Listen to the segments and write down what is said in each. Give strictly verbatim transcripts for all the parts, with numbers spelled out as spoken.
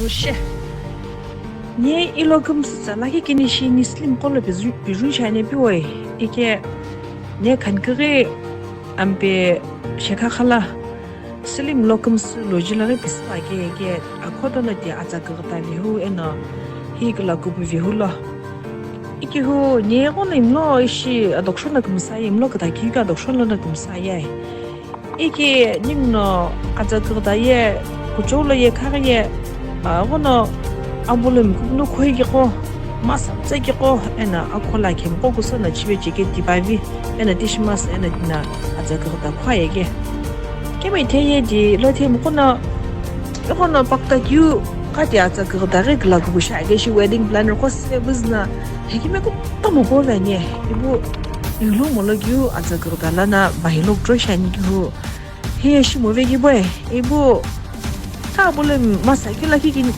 Oshe. Nye ilo kümsütsa lakhi kini shi ni slim qo lo pizun, pizun shi ani piwoi. Ike nye khanikighi ampe shekha khala slim lo kümsü lo jilaghi pisü ake ike akhoto lo ti atsa küghüta vihu eno hi külakupu vihu lo. Ikihu nye ghono imlo ishi adoksho no kümsa ye, imlo küta kikü adoksho lono kümsa ye. Iki ninguno atsa küghüta ye, kuchou lo ye khaghi ye, a, ghono ambulum kümünu khoi kiqo, masa tsa kiqo, eno akhola khemiqo kuso no chive cheke tipavi, eno tishimasa, eno tina atsa küghüta khua ye ke. Keme itheye di lo themiqo no, ghono pakta kiu, kati atsa küghüta ghi külakupu shi ake shi wedding planner qo se buzna, hekime kutomo po veni, ibu Ighilo molo kiu atsa küghüta lana bahilo kutro shiani kihu. Hiye shimo veki boe, ibu. Ka bole masa kiu lakhi kini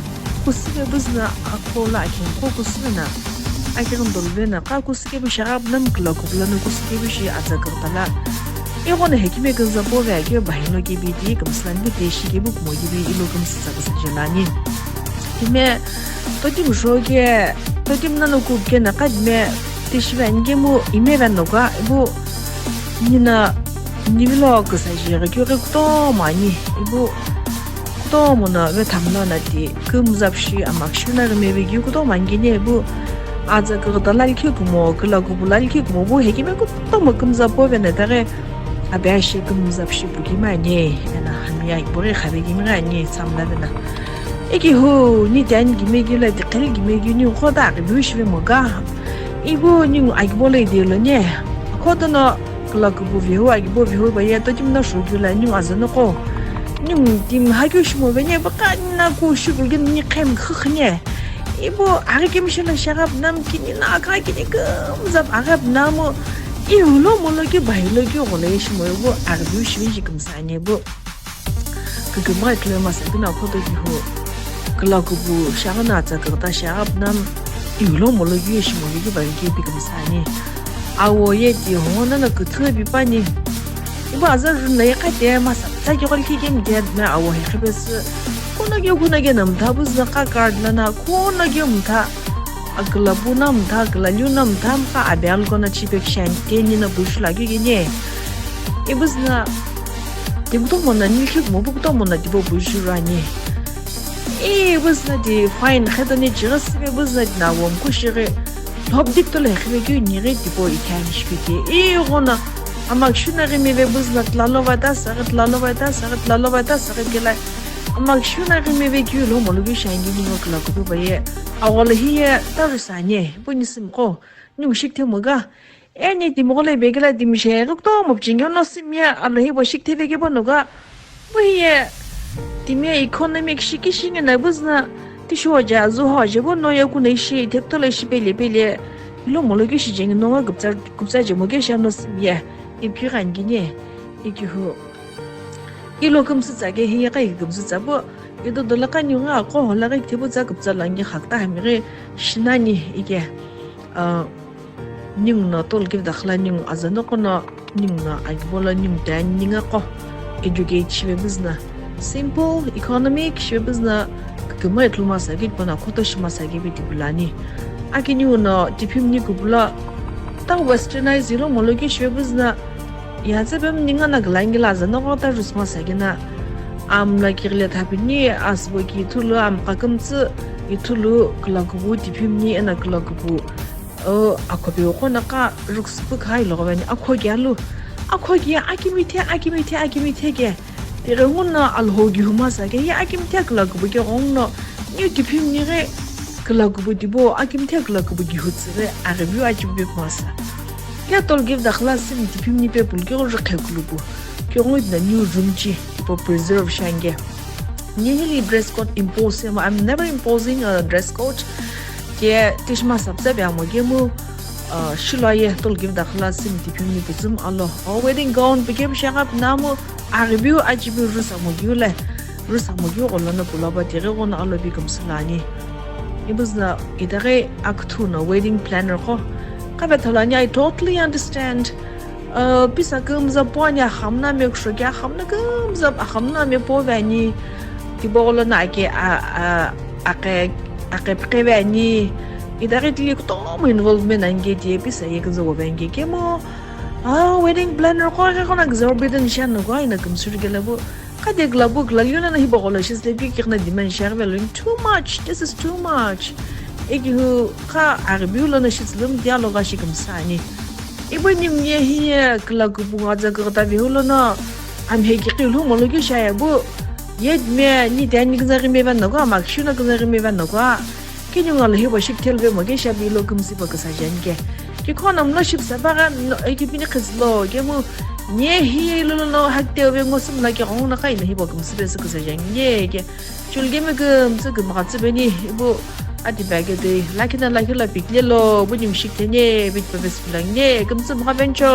kusüve buzna akho la akhe ko kusüve na. Akhe kondolve na ka kusüke bu shagab nam külakupu lana kusüke bu shi atsa küghüta la. Ighono hekime künza pove akhe bahilo kebi di kümsülan bu te shi kebu kumo kebi ilo kümsütsa küsü jelani. Ime totim shoke, totim nano kuke na kadime Tishive ani kemu ime venoka, ibu nina nivilo küsa jighi keu ghi kutomo ani, ibu kutomo no vethamlo na ti kümza pishi amakishu na ghime vekeu kutomo ani kene, ibu atsa küghüta la likhi kumo, külakupu la likhi kumo, bu hekime kutomo kümza pove na itaghi, abe ashi kümza pishi pukime ani, ena hami ya ibu ghi khabe kimi ghi ani, tsamla vena. Ikihu, ni tani kimi keu la ti khali kimi keu ni kho ta ghi bu shive moka. Ibu ningu agibo lo ide lo ne. Akhoto no külakupu vihu agibo vihu ba ye totim no shukeu la ningu aza no qo. Ningu tim hakeu shimo ve ne ba ka na ku shukeu ghi ni khem khükh ne. Ibu aghi kemi shilo shagab nam kini na ka kini kümzap agab namu. Ihulo molo ki bahilo ki ghola ye shimo ibu aghi bu shive shi kümsa ne bu. Kükümgha ithulu masa kina akhoto kihu. Külakupu shaghi no atsa küghüta shaghi püna ihulo molo keu ye shimo keu kiba keu keu pikümsü ani. Awo ye ti hongo nana küthü pipani. Iba aza rüna ye kate masa tsa keu ghola keu kemi de na awo he khipesü. Kuno keu kuno keu namtha buzü na ka card lana kuno keu mtha. Akülapu na mtha, akülaliu na mtha mkha abe algona chipekishani teni na bushula keu keni. Ibuzü na Ti kutomo na nilkhi kumo bu kutomo na tibo bu jurani. Ee, buzü na ti fine, khetoni chighi sibe buzü na ti na wom kushighi. Lhobdik tolo hekhibe keu nighi tibo ikhani shipiti. Ee, ghona amakishu na ghimive buzü na tlalo vata saghi, tlalo vata saghi, tlalo vata saghi kela. Amakishu na ghimive keu lo molu keu shangi ningo kila kutuba ye. Agholo hiye taru sanye, bu nisimqo. Ningu shikthemu ga. Eni timi gholo ibe kela timi she, kutomo pichingi ono simye, alo hibo shiktheve kebono ga. Bu hiye, timi economic shiki shingi na buzü na, tisho ja, zuho ja, bo no ya kuna ishi, theptolo ishi pele pele, lo molo keu shi jengi no ga kuptsa, kuptsa je mo keu shi ano simye, iphi ghangi ne, ikihu. Ilo kümsütsa ke hiye ka ikümsütsa bo, ido dola ka ningu aqo hola ghi thipu tsa kuptsa langi khakta hami ghi shinani ike. Ah, Ningu no tolkeu dakhla ningu aza noqo no ningu no agibo lo ningu tani ningu aqo educate shive buzü na simple economic shive buzü na kükümgha ithulu masa keu tipau no akhoto shi masa keu tipau lo ani. Aki ningu no tiphimni kupulo ta westernize ilo molo keu shive buzü na ya tsübe mninga na glangi la aza noqo ta rüsü masa keu na amla kighile thapini asübo ki ithulu amqa kümtsü ithulu külakupu tiphimni eno külakupu O, akhope uqo na qa rüksüpü kha iloghi vani, akhoki alu, akhoki akimithe, akimithe, akimithe ke. Tighenguno Alhou kihu masa ke, ye akimithe külakupu ke ghenguno, niu tiphimni ghi külakupu tipau, akimithe külakupu kihu tsüghi, aghiviu achivipe masa. Ke tolkeu dakhla simi tiphimni pe pulukeu rükhe kulupu, keghengu tina niu rümchi, tipau preserve shiani ke. Ni hili dress code impose shemo, I'm never imposing a dress code. Ke tishima sapsa be amo kemu, uh, shilo ye tolkeu dakhla simi tiphimni putsum alo. O wedding gown pekemu shagha pinamu, aghiviu achiviu rüsü amo keu le. Rüsü amo keu gholo no pulo ba tighi ghono alo bi kümsü lo ani. Ibuzü na itaghi akuthu no wedding planner qo. Kabe tholani, I totally understand. Uh, pisa kümza puani, axamunu ame kushoki axamunu kümza axamunu ame puve ani. Tipau gholo no ake a, a, aqe aqe pqeve ani. Itaghi tili kutomo involvement anike tiye pisa ye künzü wove anike kemu. Ah, wedding planner qo ghi qo na exorbitant shiani no qo ina kümsü kela bu. Kha de kela bu kela liu na hipau qo lo shitsü le pikighi na demand shiaghi velo too much. This is too much. Ikihu kha aghibiu lono shitsü lum dia lo gha shi kümsü ani. Ibo ningu ye hiye kela kupungu atsa kughuta vihu lono amhe kiqi lhu molo keu shiaye bu. Ye dime ni de ani künzü ghi meve no qo, ama kishu no künzü ghi meve no qo. Kini ngo lo hipau shi kithelu vemo ke shiabi lo kümsü pa küsa jani ke. Ki khona mlo shipsa pa gha no, eki pini khizlo kemu. Nye hi lo lo hakte ve ngo sum la ke gong na kai na hipau kümsü pe sü küsa jani ke. Chul kemi kümsü kümgha tsü beni ibu ati bag de lakhi na lakhi la pikle lo bu nim shik tene bit pa bes pulang ne kümsü mgha bencho.